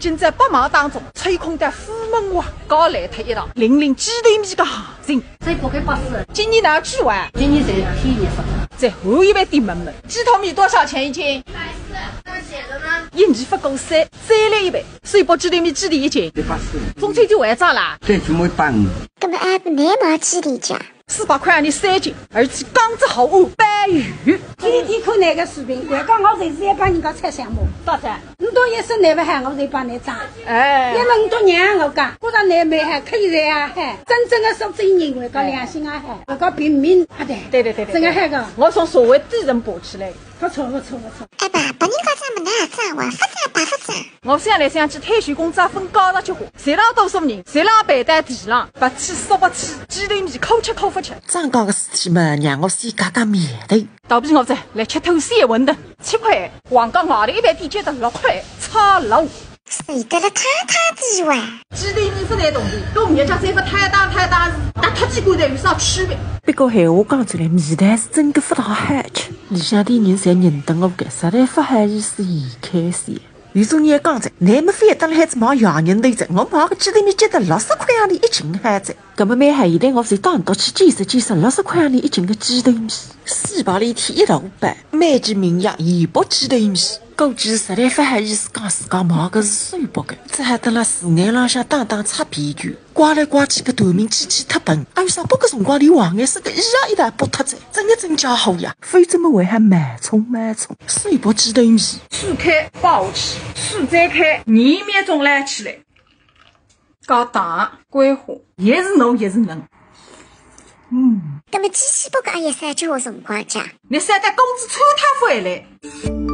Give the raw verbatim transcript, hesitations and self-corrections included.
今朝百忙当中抽空到葑门哇，搞来脱一趟零零鸡头米个行情。这不给八十。今年哪句话？今年才天年发。再换一爿店问问，鸡头米多少钱一斤？一百四。那咸的呢？一年不够三，再来一爿，水爆鸡头米几钿一斤？一百四。中秋节还涨啦？这怎么办？搿么还不难买鸡头价？ 四百块钿三斤，而且刚子好哦，白鱼。天天看㑚个视频，我讲我就是要帮人家拆项目。多少？侬到一十，㑚勿喊我就帮㑚涨。哎。因为侬都让我讲，觉着㑚蛮好，可以的啊，嗨，真正的苏州人，我讲良心啊，嗨，我讲平民啊，对。对对对对。真的嗨个。我从社会底层爬起来的。不错不错不错。哎爸，别人家涨么㑚也涨哇，勿涨白勿涨。 我想来想去，退休工资也分高了交关，侪让读书人，侪让陪在地浪，白起说白起，鸡头米可吃可勿吃。涨价个事体嘛，让我先夹夹棉头。肚皮饿哉，来吃头丝馄饨，七块，横街外头一爿店就得六块，差老。谁得了太太的哇？鸡头米勿赚铜钿，跟物价再勿太大太大是，搭脱几块钿有啥区别？不过闲话讲出来，味道是真个勿大好吃。里向店人侪认得我个，实在勿好意思嫌开销。 有种人讲哉，㑚么非要等辣海子买洋人头哉，我买个鸡头米觉得六十块洋钿一斤好哉。搿么蛮好，现在我就当到去见识见识六十块洋钿一斤个鸡头米。四百里地一大包，美其名曰盐爆鸡头米，估计是实在勿好意思讲自家买个是水爆个，只好等辣树眼浪向打打擦边球。 刮来刮去，拨断命机器忒笨，二十八个辰光连黄颜色个衣裳一道剥脱哉，真个真家伙呀！否则么为啥慢冲慢冲？水爆鸡头米，水开爆起，水再开，廿秒钟捞起来，搞大规划，也是侬也是侬。嗯。搿么机器剥个也要三句话辰光讲？你现在工资抽他回来。